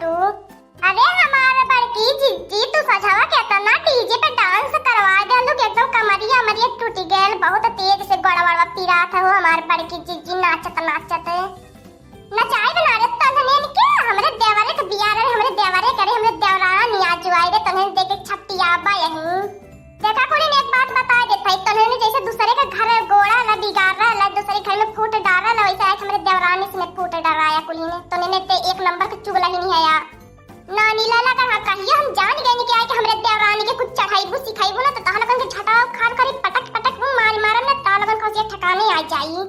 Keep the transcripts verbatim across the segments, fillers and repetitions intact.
तू। अरे हमार बड़की जिज्जी, तू सझवा केतना डीजे पे डांस करवा देलू कि एकदम कमरिया अमरिया टूटि गयल। बहुत तेज से गोड़वा वड़वा पिरात है हो हमार बड़की जिज्जी, नाचत नाचत। नचाई बना रे तन्हनेन के, हमरे देवरे के बियाह रहे, हमरे देवरे करे, हमरे देवरानी आजु आई रे, तन्हनेन देखे छपटियाबा यहीं। देखा कुलीन, एक बात बताइ देत हई, तन्हनेन जैसे दूसरे के घर गोड़ा ला, बिगाड़ रहा ला, दूसरे घर में फूट डारा ला, वैसे आज हमरे देवरानी से फूट डराया कुलीन। तन्हनेन ते एक नंबर के चुगलहिन है यार। नानी लाला का कहियो हम जान गए कि आए कि हमरे देवरानी के कुछ चढ़ाईबू सिखाईबू ना, तो तहलगन के झटा उखाड़ करी पटक पटक हूँ मारी मारम ना, तहलगन के ठिकाने आ जाई।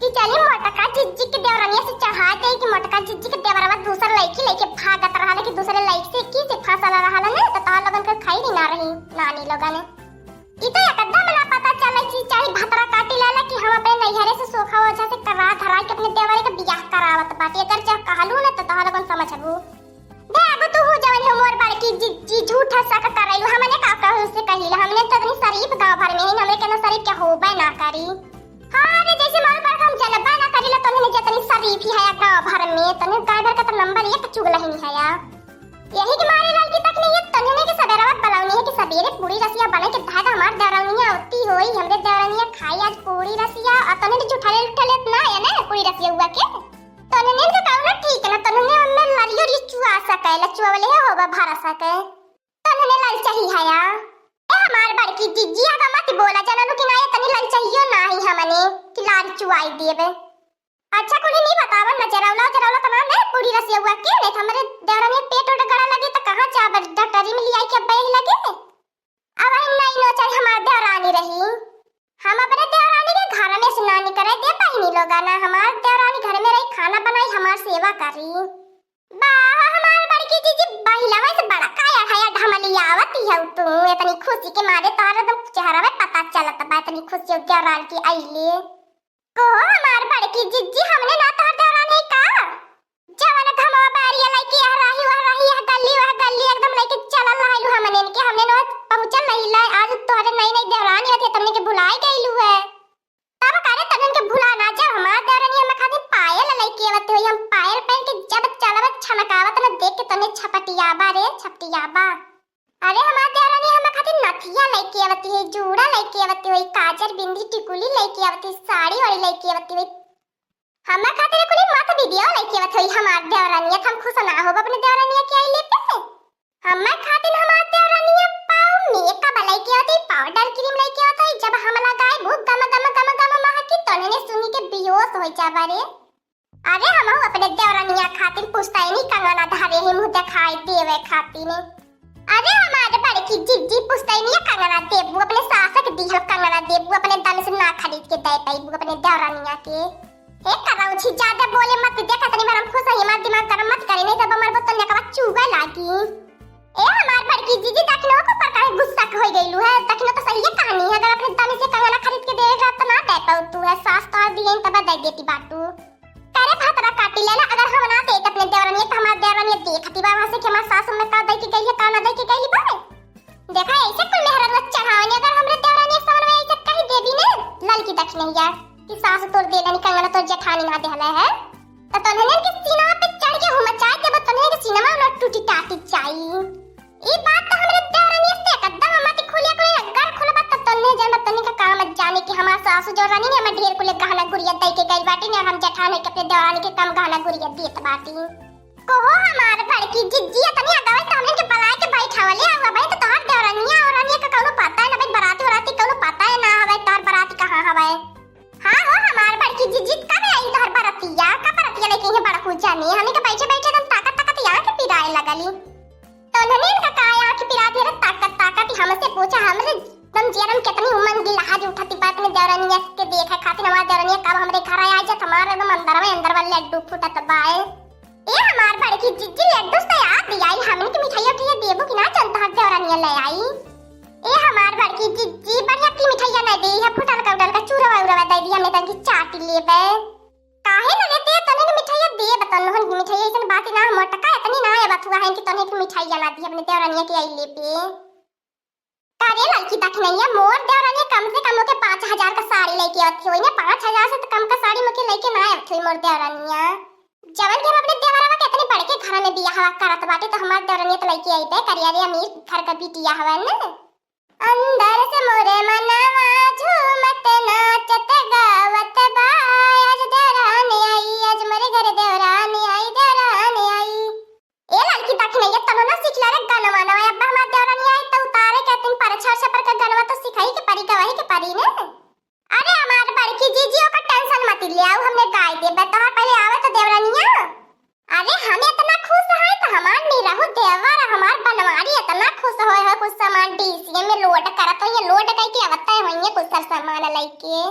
कि चली मोटका जिज्जी के देवरनिया से चढ़ा दे कि मोटका जिज्जी के देवरवा दूसर लइकी लेके भागत रहल कि दूसरे लइकी से की से फांसल रहल ने, तो तोहर लोगन के खैर ना रही नानी लोगन। ई तो एकदम ना पता चले कि चाहे भतरा काटी लाला कि हम अपने नैहरे से सोखा ओझा से करा धरा के अपने देवरे के बियाह करावत बाटी। अगर जब कहलू ना तो तोहर लोगन समझबू। दे अब तू हो जवन हो मोर बड़की जिज्जी, झूठा शक करैलू। हमने का कहू से कहिला, हमने तो इतनी शरीफ गांव भर में ही, हमरे के ना शरीफ के होबे ना करी। हाँ रे, जैसे मालूम पड़त हम जनबा ना करीला, तन्हने जतनी शरीफ ही है गांव भर में, तन्हने गांव भर का तो नंबर एक चुगलहिन है या। यही के मारे ललकी तक नहीं है, तन्हने के सबेरवा बलौनी है कि सबेरे पूरी रसिया बने के धागा हमार देवरनिया होती होई, हमरे देवरनिया खाई आज पूरी रसिया, और तन्हने झूठले उठले ना है ना पूरी रसिया हुआ के। तन्हने के कहू ना ठीक ना, तन्हने हमें लरियो री चुआ सके, लचुआ वाले है होबा भरा सके। तन्हने ललचही हया। ए हमार बड़की जिज्जी, आगा मत बोला, जनलू कि ना, ये तनी ललचहियो ना ही हमने कि लार चुआई देबे। अच्छा कुली नहीं बतावन ना, जरौला जरौला तना ने पूरी रसिया हुआ के, नहीं तो हमरे देवरनिया पेट ओट गड़ा लगे तो कहाँ जाब डॉक्टरी में लियाई के बैग लगे। अब हम नहीं नो चाहे हमार देवरानी रही, हम अपने देवरानी के घर में से ना निकले दे बहिनी लोगा ना, हमार देवरानी घर में रही, खाना बनाई, हमार सेवा करी। वाह, हमार बड़की जिज्जी, पहिलवा से बड़ा काया है, ढमलियावत ही हऊ तू। इतनी खुशी के मारे तोहरे एकदम चेहरा में पता चलत बा, इतनी खुशी हो देवरान की अइले। कहो हमार बड़की जिज्जी, हमने ना तोहर देवरान है का? जवन घमवा बैरिया लइके यह राही, वह राही, यह गली, वह गली, एकदम लइके चलल रहलू हमने इनके, हमने ना पहुँचल नहीं ला, आज तोहरे नई नई देवरान होते, तुमने के भुलाई गइलू है। तब करे तनन के भुला ना जा, हमार देवरनिया हमें खातिर पायल लइके आवत होई, हम पायल पहन के जब चलबे छनकावत न देख के तने छपटियाबा रे, छपटियाबा। अरे हमार देवरनिया हमें खातिर नथिया लइके आवत है, जूड़ा लइके आवत होई, काजर बिंदी टिकुली लइके आवत है, साड़ी वाड़ी लइके आवत होई। हमें खातिर कुली मत वीडियो लइके आवत होई हमार देवरनिया, हम खुश ना होब अपने देवरनिया के आइले पे। हमें खातिर हमार देवरनिया पाऊ मेकअप लइके आवत होई, पाउडर क्रीम लइके आवत होई, जब हम लगाइबू गम गम गम गम महकी तोने ने सुनी के बेहोश हो जाबा रे। अरे हमहू अपने देवरनिया खातिर पुश्तैनी कंगना धरे ही मुँह दिखाई देवे खातिर। अरे हमार बड़की जिज्जी पुश्तैनिया कंगना देबू, अपने सास के दिहल कंगना देबू, अपने दम से ना खरीद के दे पाइबू अपने देवरनिया के। ए करौछी, ज्यादा बोले मत, देखा तनी मरम खुश है, हमार दिमाग गरम मत करे, नहीं तो हमार बोतल नकवा चुबे लागी। ए हमार बड़की जिज्जी, दखिनो के ऊपर काहे गुस्सा के होई गइलू है? दखिनो तो सही है कहानी है, अगर अपने दम से कंगना खरीद के देवे रहत तो ना दे पाऊ तू है, सास तोहर दिए तब दे देती बाटू। करे भतरा काटी लेला, अगर हम ना देत अपने देवरनिया तो हमार देवरनिया देखती बा वहाँ से कि हमार सास में का दे के गई है, का ना दे के गई बा। देखा, ऐसे कुल मेहररुआ चढ़ावनी, अगर हमरे देवरानी के सामने ऐसे कही देबी ने, ललकी दखिनैया, कि सास तोर देलनी कंगना, तोर जेठानी ना देहले है, तो तोहने के सीना पे चढ़ के हूँ मचाए देबो, तोहने के सीना में ना टूटी टाटी जाई। ई बात तो हमरे देवरानी से एकदम मत खुलिया कोई अगर खुलबा तो तोहने जन तोहने का काम जाने कि हमार सासू जो रानी ने हमें ढेर कुले गहना गुरिया दे के गई बाटी ने, हम जेठानी के अपने देवरानी के कम गहना गुरिया देत बाटी। कहो हमार बड़की जिज्जी, तनी अगावे से हमने के बलाए के बैठावले आवा भाई, तो तोहर देवरनिया और रनिया का कौनो पता है ना भाई, बराती उराती कौनो पता है ना हवे, तोहर बराती कहाँ हवे? हाँ हो हमार बड़की जिज्जी, कब आई तोहर बरतिया? का बरतिया लेके ये बड़कू जानी? हमने के बैठे बैठे एकदम ताकत ताकत यहाँ के पिराए लगली। तो उन्होंने इनका कहा यहाँ के पिरा दे रे, ताकत ताकत ही हमसे पूछा, हमरे एकदम जियरम कितनी उमंग गिलहरी उठती बात में देवरनिया के देखे खातिर, हमार देवरनिया कब हमरे घर आ जात, हमार एकदम अंदर में अंदर में लड्डू फूटत बाए। ए हमार बड़की जिज्जी, लड्डू से याद दिया, ई हमनी के मिठाइया उठाइया देबू कि ना, चल तोहर देवरानिया ले आई। ए हमार बड़की जिज्जी, बढ़िया की मिठाइया ना दे, है फुटल का उटल का चूरवा उरवा दे दी, हमने तनकी चाट लेबे। काहे ना लेते, तने के मिठाइया दे, बतन होन की मिठाइया, ऐसन बात ना, मोटका इतनी ना है बथुआ है कि तने की मिठाइया ना दी अपने देवरानिया के आई लेबे। का रे ललकी दखिनैया, मोर देवरानिया कम से कम ओके पाँच हजार का साड़ी लेके आवत होई ना, पाँच हजार से तो कम का साड़ी मोके लेके ना आवत होई मोर देवरानिया। जवन के हम अपने देवरवा के इतने बड़के घर में बियाहवा करत बाटे, तो हमार देवरनिया तो लइके अइबे करिया रे, अमीर घर का बिटिया हवे न। अंदर से मोरे मनवा झूमत नाचत गावत बा, आज देवरानी आई, आज मोरे घर देवरानी आई, देवरानी आई। ए ललकी दखिनैया, तनो ना सीख ले रे गनवा नवा, अब हमार देवरानी आई तो उतारे के तीन पर छर छपर के गनवा तो सिखाई के परी, गवाही के परी ने। अरे हमार बड़की जीजी, ओकर tension मत लियाऊ, हमने गाय देबे तोहार, पहले आवे तो देवरानिया। अरे हम इतना खुश है तो हमार निरहू देवर, हमार बनवारी इतना खुश होए है, कुछ सामान डीसीए में load करत होइए, load करके आवत होइए कुछ सर सामान लेके।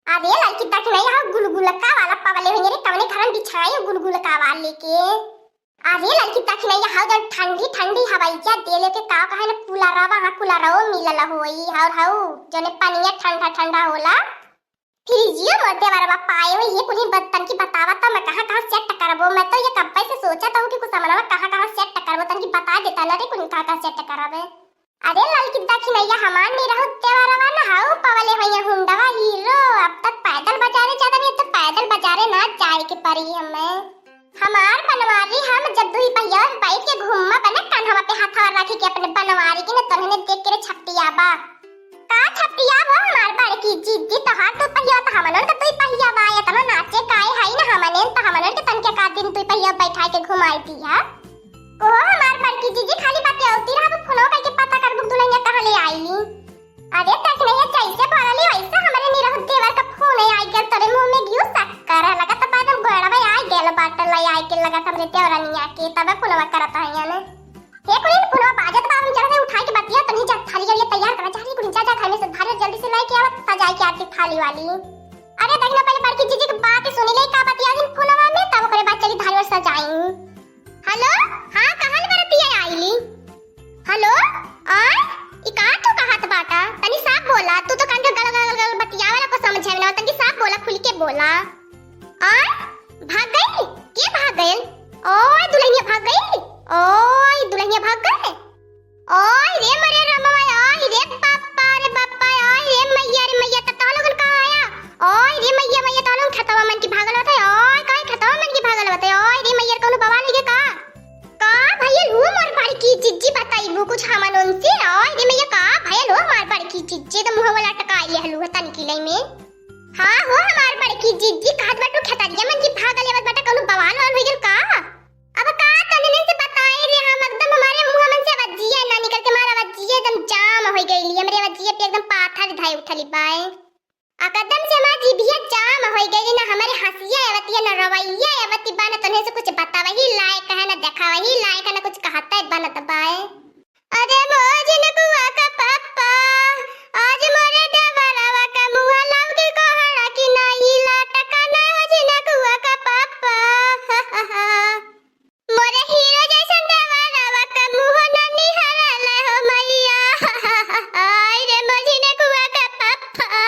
अरे ललकी दखिनैया, हाँ गुलगुलका वाला पवले होइए रे, कवने घर में बिछाई गुलगुलका वाले के। अरे ललकी दखिनैया, हाँ जन ठंडी ठंडी हवैया दे लेके का कहे न कूलरवा, हाँ कूलरवो मिलल होई, और हऊ जने पनिया ठंडा ठंडा होला। फ्रिजियो मोर देवरवा पाए होई, ये कुल्ही बत-, तनकी बतावा त मैं कहाँ कहाँ set करबो। मैं तो ये कब्बे से सोचत हूँ कि कुछ सामानवा कहाँ कहाँ set करबो, तनकी बता देता ना रे कुल्ही कहाँ कहाँ set करबे। अरे ललकी दखिनैया, हमार निरहू देवरवा न हऊ पवले होइया हुंडवा हीरो, अब तक पैदल बाजारे जात नहीं तो पैदल बाजारे ना जाए के परी हमें। हमार बनवारी हम जब दुई पहिया में बैठ के घूमब न, कान्हवा पे हाथवा रखी के अपने बनवारी के न, तोहने देख के रे छपटियाबा। का छपटियाबो हमार बड़की जीजी, तोहार दो पहिया त हमनन के दुई पहिया बा, एतना नाचे गाए हई न हमनन त हमनन के तनके का दिन दुई पहिया बैठाए के घुमाई दिया। ओ हमार बड़की जीजी, खाली बतियावती रहबू, फोनो करके पता करबू दुल्हनिया कहाँ ले आईली। अरे दखिनैया, जैसे बोलली वैसे हमरे निरहू देवर का फोन आई गल, तोरे मुंह में घिउ शक्कर है, लगत बा एकदम गोड़वा आई गल बाटल आई के लगत हमरे देवरनिया के, तबे फोनवा करत हइया ने। हे कुलीन, फोनवा बाजत बा, हम जरा से उठाई के बतिया, तनी जा थाली जरिया तैयार करा, जा रे कुलीन, जा, जा घर में से भारी जल्दी से लेके आवा, सजाई के आरती थाली वाली। अरे दखिना, पहले बड़की जीजी के बात सुनी ले, का बतिया दिन फोनवा में, तब ओकरे बाद चली थाली और सजाई। हेलो, हाँ, कहाँ ले बरतिया आईली? हेलो, आय, ई का तू कहत बाटा? तनी साफ बोला, तू तो कान के गल गल गल गल बतियावेला, को समझे में ना, तनी साफ बोला, खुल के बोला। आय, भाग गई? के भाग गइल? ओए, दुल्हनिया भाग गई? ओए, दुल्हनिया भाग गई? ओए रे मरे रमवा, ओए रे बापा रे बापा, ओए रे मैया रे मैया, त तोह लोगन कहाँ आया? ओए रे मैया मैया, तोह लोगन खेतवा मन की भागल होत है, ओए काहे खेतवा मन की भागल होत है, ओए रे मैया, कौनो बवाल है का? का भइल हो मोर बड़की जिज्जी, बताइबू कुछ हमन उनसे? ओए रे मैया, का भइल हो हमार बड़की जिज्जी, त मुँहवा लटकाई लेहलू है तनकी लई में। हाँ हो हमार बड़की जिज्जी, कहत बाटू खेतरिया मन की भागल आवत बाटा, कौनो बवाल वाल हो गइल का? अब का तनने से बताई रे हम, एकदम हमारे मुँह मन से अवजिया ना निकलते, हमार अवजिया एकदम जाम हो गइली, हमरे अवजिया पे एकदम पाथर धाई उठली बाय। आ कदम से हमार जीभिया जाम हो गइली, ना हमरे हँसिया आवतिया, ना रवैया आवती बा, ना तनने से कुछ बतावही लायक है, ना देखावही लायक है, ना कुछ कहते बनत बाय। अरे मोर झिनकुआ का पप्पा, आज मोरे देवरवा का मुँह लौकी कोहड़ा की नाई लटका ना हो झिनकुआ का पप्पा। मोरे हीरो जैसन देवरवा का मुँह ना निहरल हो मैया। आय रे मोर झिनकुआ का पप्पा।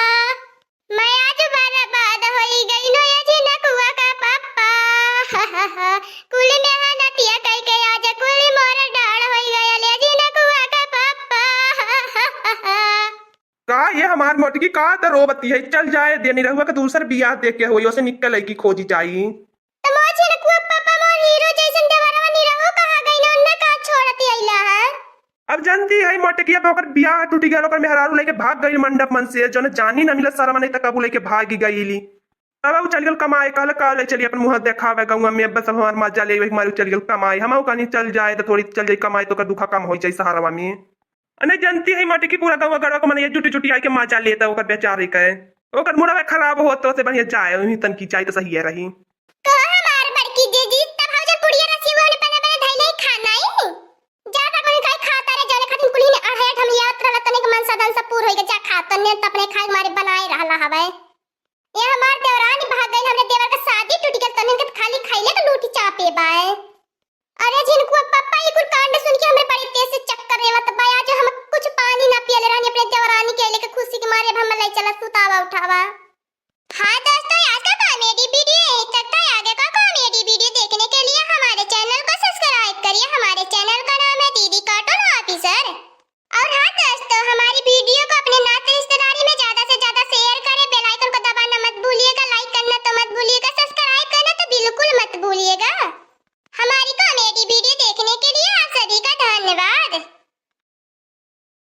मैं आज बर्बाद होई गई नो ये झिनकुआ का पप्पा। कुल मेहनतिया कई के आज कुल मोर डाढ़ होई गयल ये झिनकुआ का पप्पा। का ये हमार मोटकी का त रोवती है? चल जाए दे, निरहुआ के दूसर बियाह देख के होई, ओसे निकल लइकी खोजी जाई। त मोर झिनकुआ पप्पा मोर हीरो जैसन देवरवा निरहु कहाँ गई ना, उनमें का छोड़ती अइला है? अब जानती है मोटकिया पे ओकर बियाह टूटी गयल, ओकर मेहरारू लेके भाग गई मंडप मन से, जौन जानी ना मिलत सारा मने तक कबू लेके भागी गईली। तब उ चल गल कमाए, कहल का ले चली अपन मुँह देखावे गौवा में, बस हमार मजा ले वही मारू चल गल कमाए। हम कहनी चल जाए तो थोड़ी चल जाए कमाए तो ओकर दुखा कम हो जाए सहारवा में। अने जानती है मोटकी पूरा गौवा गड़वा के मनई जुटी जुटी आई के मजा लेता ओकर बेचारी के। ओकर मुड़वा खराब होत तो से बढ़िया जाए, वही तनकी जाए तो सही है रही। कहो हमार बड़की जीजी, तब हम जब पुड़िया रसी हुआ ने बने बने धइले खाना ही। जा भगवान काई खाता रे, जौने खातिर कुली ने अढ़े ढमियात रहला, तने के मन साधन सब पूर होई के जा खा, तने त अपने खाए मारे बनाए रहला हवे। ये हमार देवरानी भाग गइल, हमरे देवर का शादी टूट गइल, तने के खाली खाइले के लूटी चापे बाए। अरे झिनकुआ पप्पा, ई कुल कांड सुन के हमरे बड़ी तेज से चक्कर लेवत बा। आज हम कुछ पानी ना पियले रहनी, अपने देवरानी के लेके खुशी के मारे अब हम ले चला सुतावा उठावा। हाँ दोस्तों, आज का comedy video यहीं तक था। आगे का comedy video देखने के लिए हमारे channel को subscribe करिए। हमारे channel का नाम है